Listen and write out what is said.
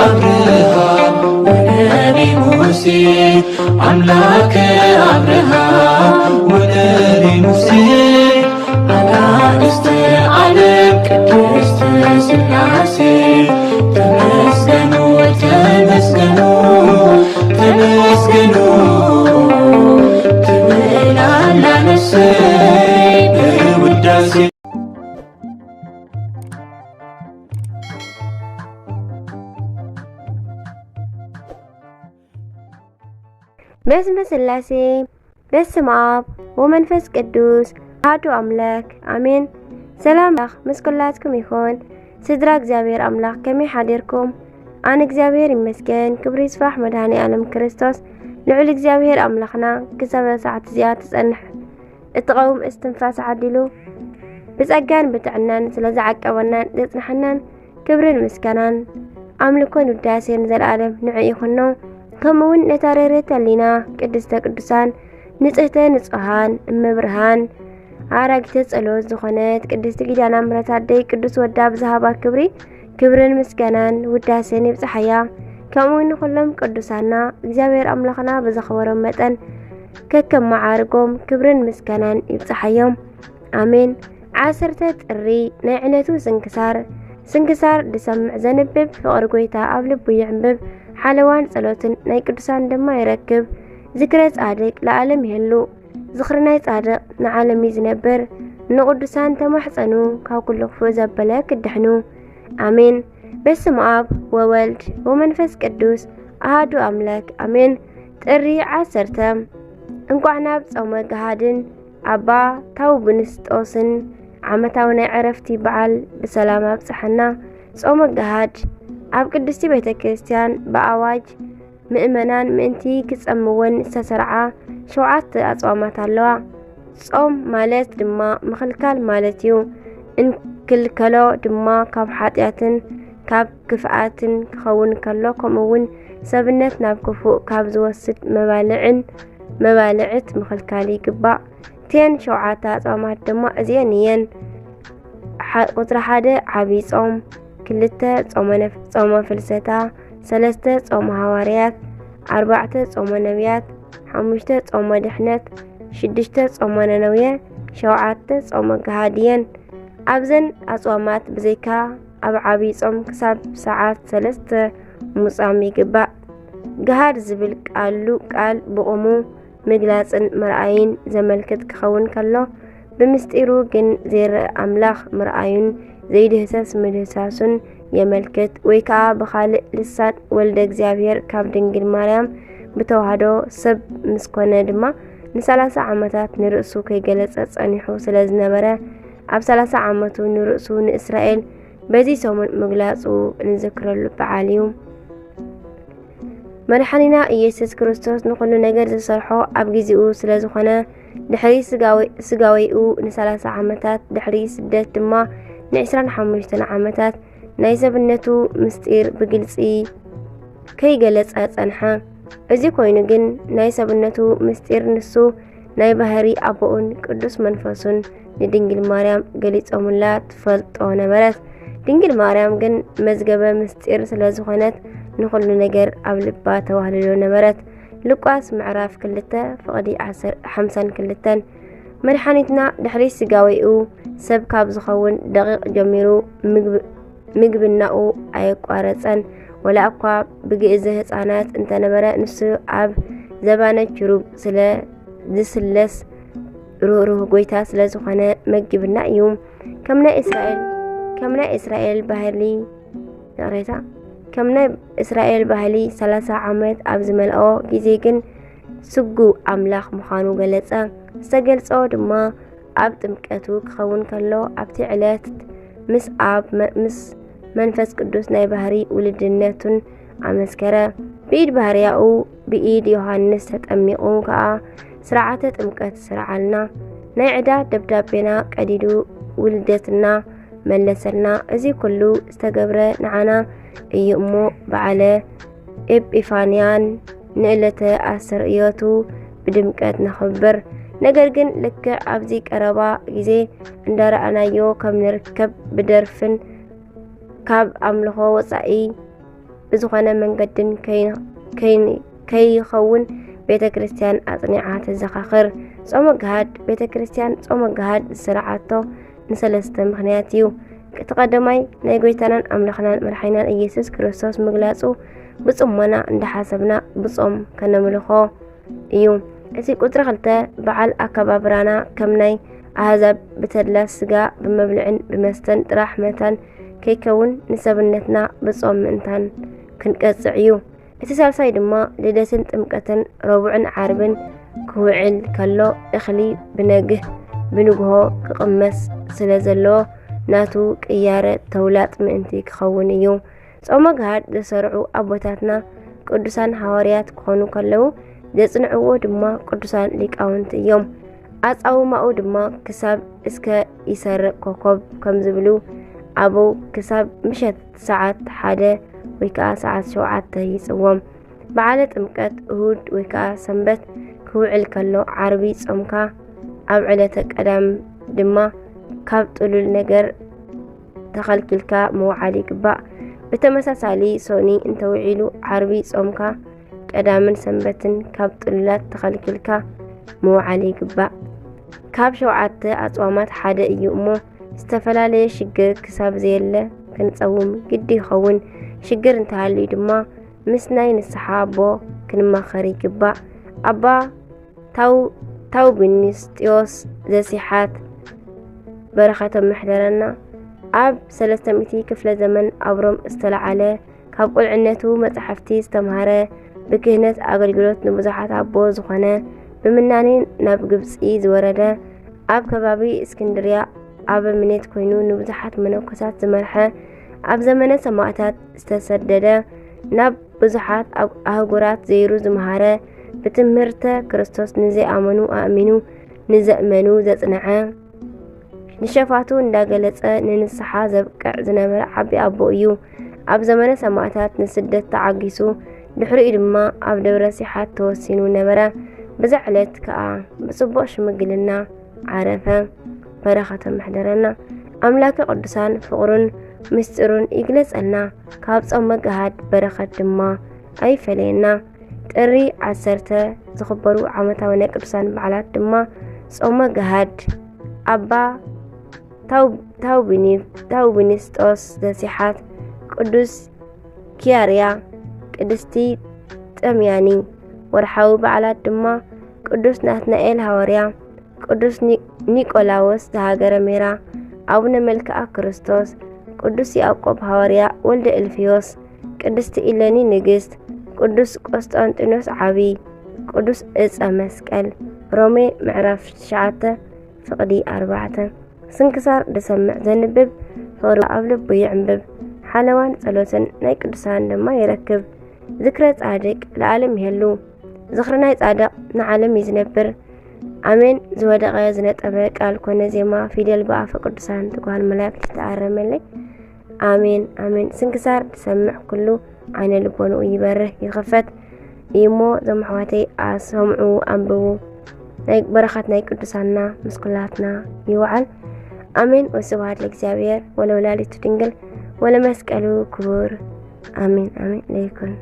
አብርሃም ወነቢ ሙሴ፣ አምላከ አብርሃም ወነቢ ሙሴ፣ አጋእዝተ ዓለም ቅድስት ሥላሴ፣ ተመስገኑ፣ ተመስገኑ፣ ተመስገኑ ትብል ኣላ ነፍሰይ ብውዳሴ። በስመ ሥላሴ፣ በስመ አብ ወመንፈስ ቅዱስ አሐዱ አምላክ አሜን። ሰላም ኣምላኽ ምስ ኩላትኩም ይኹን። ስድራ እግዚኣብሔር ኣምላኽ ከመይ ሓዲርኩም? ኣነ እግዚኣብሔር ይመስገን፣ ክብሪ ይስፋሕ መድኃኔ ዓለም ክርስቶስ። ልዑል እግዚኣብሔር ኣምላኽና ክሳብ እዛ ሰዓት እዚኣ ትጸንሕ እትቐውም እስትንፋስ ዓዲሉ ብጸጋን ብጥዕናን ስለ ዝዓቀበናን ዘጽንሐናን ክብርን ምስጋናን ኣምልኮን ውዳሴን ዘለዓለም ንዑ ይኹኖ። ከምኡ እውን ነታ ርህርህቲ ህሊና ቅድስተ ቅዱሳን ንጽህተ ንጹሃን እመብርሃን ኣራጊተ ጸሎት ዝኾነት ቅድስቲ ኪዳነ ምሕረት ኣደይ ቅዱስ ወዳ ብዝሃባ ክብሪ ክብርን ምስጋናን ውዳሴን ይብጽሓያ። ከምኡ እውን ንኹሎም ቅዱሳና እግዚኣብሔር ኣምላኽና ብዘኽበሮም መጠን ከከም መዓርጎም ክብርን ምስጋናን ይብጽሓዮም። ኣሜን። ዓሰርተ ጥሪ ናይ ዕለቱ ስንክሳር። ስንክሳር ዝሰምዕ ዘንብብ ፍቕሪ ጐይታ ኣብ ልቡ ይዕንብብ፣ ሓለዋን ጸሎትን ናይ ቅዱሳን ድማ ይረክብ። ዝክረ ጻድቅ ለዓለም ይህሉ፣ ዝኽሪ ናይ ጻድቕ ንዓለም እዩ ዝነብር። ንቕዱሳን ተማሕጸኑ፣ ካብ ኩሉ ክፉእ ዘበለ ክድሕኑ። ኣሜን። በስመ አብ ወወልድ ወመንፈስ ቅዱስ አሐዱ አምላክ አሜን። ጥሪ ዓሰርተ እንቋዕ ናብ ጾመ ገሃድን ኣባ ታውብንስጦስን ዓመታዊ ናይ ዕረፍቲ በዓል ብሰላም ኣብጽሐና። ጾመ ገሃድ ኣብ ቅድስቲ ቤተ ክርስቲያን ብኣዋጅ ምእመናን ምእንቲ ክጸምወን ዝተሰርዓ ሸውዓተ ኣጽዋማት ኣለዋ። ጾም ማለት ድማ ምኽልካል ማለት እዩ። እንክልከሎ ድማ ካብ ሓጢኣትን ካብ ክፍኣትን ክኸውን ከሎ፣ ከምኡ እውን ሰብነት ናብ ክፉእ ካብ ዝወስድ መባልዕን መባልዕት ምኽልካል ይግባእ። እተን ሸውዓተ ኣጽዋማት ድማ እዚአን እየን። ሓ-፣ ቁጽሪ ሓደ ዓብዪ ጾም፣ ክልተ ጾመ ነፍ-፣ ጾመ ፍልሰታ፣ ሰለስተ ጾመ ሃዋርያት፣ ኣርባዕተ ጾመ ነቢያት፣ ሓሙሽተ ጾመ ድሕነት፣ ሽዱሽተ ጾመ ነነውየ፣ ሸውዓተ ጾመ ገሃድ እየን። ኣብዘን ኣጽዋማት ብዘይካ ኣብ ዓብዪ ጾም ክሳብ ሰዓት ሰለስተ ምጻም ይግባእ። ገሃድ ዝብል ቃሉ ቃል ብቑሙ ምግላጽን ምርኣይን ዘመልክት ክኸውን ከሎ፣ ብምስጢሩ ግን ዘይረኣ ኣምላኽ ምርኣዩን ዘይድህሰስ ምድህሳሱን የመልክት። ወይ ከኣ ብኻልእ ልሳን ወልደ እግዚኣብሔር ካብ ድንግል ማርያም ብተዋህዶ ሰብ ምስ ኮነ ድማ ንሰላሳ ዓመታት ንርእሱ ከይገለጸ ጸኒሑ ስለ ዝነበረ፣ ኣብ ሰላሳ ዓመቱ ንርእሱ ንእስራኤል በዚ ሰሙን ምግላጹ እንዝክረሉ በዓል እዩ። መድሓኒና ኢየሱስ ክርስቶስ ንኹሉ ነገር ዝሰርሖ ኣብ ግዜኡ ስለ ዝኾነ፣ ድሕሪ ስጋዌ-፣ ስጋዌኡ ንሰላሳ ዓመታት፣ ድሕሪ ስደት ድማ ንዕስራን ሓሙሽተን ዓመታት ናይ ሰብነቱ ምስጢር ብግልጺ ከይገለጸ ጸንሐ። እዚ ኮይኑ ግን ናይ ሰብነቱ ምስጢር ንሱ ናይ ባህሪ ኣቦኡን ቅዱስ መንፈሱን ንድንግል ማርያም ገሊጾምላ ትፈልጦ ነበረት። ድንግል ማርያም ግን መዝገበ ምስጢር ስለ ዝኾነት ንኹሉ ነገር ኣብ ልባ ተዋህልሎ ነበረት። ሉቃስ ምዕራፍ ክልተ ፍቕዲ ዓሰርተ፣ ሓምሳን ክልተን። መድሓኒትና ድሕሪ ስጋዌኡ ሰብ ካብ ዝኸውን ደቂቕ ጀሚሩ ምግብ-፣ ምግብናኡ ኣየቋረጸን። ወላ እኳ ብግእዘ ህጻናት እንተነበረ፣ ንሱ ኣብ ዘባነ ችሩብ ስለ ዝስለስ ርህሩህ ጐይታ ስለ ዝኾነ መጊብና እዩ። ከም ናይ እስራኤል፣ ከም ናይ እስራኤል ባህሊ፣ ይቕሬታ፣ ከም ናይ እስራኤል ባህሊ ሰላሳ ዓመት ኣብ ዝመልኦ ግዜ ግን ስጉ ኣምላኽ ምዃኑ ገለጸ። ዝተገልጾ ድማ ኣብ ጥምቀቱ ክኸውን ከሎ፣ ኣብቲ ዕለት ምስ ኣብ መ-፣ ምስ መንፈስ ቅዱስ ናይ ባህሪ ውልድነቱን ኣመስከረ። ብኢድ ባህርያኡ ብኢድ ዮሃንስ ተጠሚቑ ከኣ ስርዓተ ጥምቀት ስርዓልና። ናይ ዕዳ ደብዳቤና ቀዲዱ ውልደትና መለሰልና። እዚ ኩሉ ዝተገብረ ንዓና እዩ እሞ በዓለ ኤጲፋንያን ንዕለተ ኣስተርእዮቱ ብድምቀት ነኽብር። ነገር ግን ልክዕ ኣብዚ ቀረባ ግዜ እንዳረኣናዮ ከም ንርከብ ብደርፍን ካብ ኣምልኾ ወጻኢ ብዝኾነ መንገድን ከይን- ከይን- ከይኸውን ቤተ ክርስቲያን ኣጽኒዓ ተዘኻኽር። ጾመ ገሃድ ቤተ ክርስቲያን ጾመ ገሃድ ዝሰራዓቶ ንሰለስተ ምኽንያት እዩ። እቲ ቀዳማይ ናይ ጎይታናን ኣምላኽናን መድሓኒናን ኢየሱስ ክርስቶስ ምግላጹ ብጽሞና እንዳሓሰብና ብጾም ከነምልኾ እዩ። እቲ ቁጽሪ ክልተ በዓል ኣከባብራና ከም ናይ ኣህዛብ ብተድላ ስጋ ብመብልዕን ብመስተን ጥራሕ መታን ከይከውን ንሰብነትና ብጾም ምእንታን ክንቀጽዕ እዩ። እቲ ሳልሳይ ድማ ልደትን ጥምቀትን ረቡዕን ዓርብን ክውዕል ከሎ እኽሊ ብነግህ ብንግሆ ክቕመስ ስለ ዘለዎ ናቱ ቅያረ ተውላጥ ምእንቲ ክኸውን እዩ። ጾመ ገሃድ ዘሰርዑ ኣቦታትና ቅዱሳን ሃዋርያት ክኾኑ ከለዉ ዘጽንዕዎ ድማ ቅዱሳን ሊቃውንቲ እዮም። ኣጻውማኡ ድማ ክሳብ እስከ ይሰርቕ ኮኮብ ከም ዝብሉ ኣበው ክሳብ ምሸት ሰዓት ሓደ ወይ ከዓ ሰዓት ሸውዓተ ይጽዎም። በዓለ ጥምቀት እሁድ ወይ ከዓ ሰንበት ክውዕል ከሎ ዓርቢ ጾምካ ኣብ ዕለተ ቀዳም ድማ ካብ ጥሉል ነገር ተኸልኪልካ ምውዓል ይግባእ። ብተመሳሳሊ ሶኒ እንተውዒሉ ዓርቢ ጾምካ ቀዳምን ሰንበትን ካብ ጥሉላት ተኸልኪልካ ምውዓል ይግባእ። ካብ ሸውዓተ ኣጽዋማት ሓደ እዩ እሞ ዝተፈላለየ ሽግር ክሳብ ዘየለ ክንጸውም ግዲ ይኸውን። ሽግር እንተሃልዩ ድማ ምስ ናይ ንስሓ ኣቦ ክንማኸር ይግባእ። ኣባ ታው- ታውቢኒስጢዮስ ዘሲሓት በረኸቶም ይሕደረና። ኣብ ሰለስተ ሚእቲ ክፍለ ዘመን ኣብ ሮም ዝተለዓለ ካብ ቁልዕነቱ መጻሕፍቲ ዝተምሃረ ብክህነት ኣገልግሎት ንብዙሓት ኣቦ ዝኾነ ብምናኔ ናብ ግብጺ ዝወረደ ኣብ ከባቢ እስክንድርያ ኣበምኔት ኮይኑ ንብዙሓት መነኮሳት ዝመርሐ ኣብ ዘመነ ሰማእታት ዝተሰደደ ናብ ብዙሓት ኣብ ኣህጉራት ዘይሩ ዝመሃረ ብትምህርተ ክርስቶስ ንዘይኣመኑ ኣእሚኑ ንዘእመኑ ዘጽንዐ ንሸፋቱ እንዳገለጸ ንንስሓ ዘብቅዕ ዝነበረ ዓቢ ኣቦ እዩ። ኣብ ዘመነ ሰማእታት ንስደት ተዓጊሱ ድሕሪኡ ድማ ኣብ ደብረ ሲሓት ተወሲኑ ነበረ። ብዛ ዕለት ከኣ ብጽቡቕ ሽምግልና ዓረፈ። በረኸቶም ይሕደረና። ኣምላከ ቅዱሳን ፍቕሩን ምስጢሩን ይግለጸልና። ካብ ጾመ ገሃድ በረኸት ድማ ኣይፈለየና። ጥሪ ዓሰርተ ዝኽበሩ ዓመታዊ ናይ ቅዱሳን በዓላት ድማ ጾመ ገሃድ፣ ኣባ ታው- ታውቢኒ- ታውቢኒስጦስ ዘሲሓት፣ ቅዱስ ኪያርያ፣ ቅድስቲ ጠምያኒ። ወርሓዊ በዓላት ድማ ቅዱስ ናትናኤል ሃዋርያ፣ ቅዱስ ኒ- ኒቆላዎስ ዘሃገረ ሜራ፣ ኣቡነ መልክኣ ክርስቶስ፣ ቅዱስ ያዕቆብ ሃዋርያ ወልደ እልፍዮስ፣ ቅድስቲ ኢለኒ ንግስት፣ ቅዱስ ቆስጠንጢኖስ ዓቢ፣ ቅዱስ እፀ መስቀል። ሮሜ ምዕራፍ ትሽዓተ ፍቕዲ ኣርባዕተ። ስንክሳር ዝሰምዕ ዘንብብ ፍቕሪ ኣብ ልቡ ይዕንብብ። ሓለዋን ጸሎትን ናይ ቅዱሳን ድማ ይረክብ። ዝክረ ጻድቅ ለዓለም ይሄሉ። ዝኽሪ ናይ ጻድቕ ንዓለም እዩ ዝነብር። ኣሜን። ዝወደቐ ዝነጠበ ቃል ኮነ ዜማ ፊደል ብኣፈ ቅዱሳን ትጓል መላእክት ተኣረመለይ። ኣሜን ኣሜን። ስንክሳር ዝሰምዕ ኩሉ ዓይነ ልቦንኡ ይበርህ ይኸፈት እዩሞ፣ ዞም ኣሕዋተይ ኣሰምዑ፣ ኣንብቡ። ናይ በረኸት ናይ ቅዱሳንና ምስ ኩላትና ይውዓል። ኣሜን። ወስብሐት ለእግዚኣብሔር ወለወላዲቱ ድንግል ወለመስቀሉ ክቡር። ኣሜን ኣሜን። ለይኩን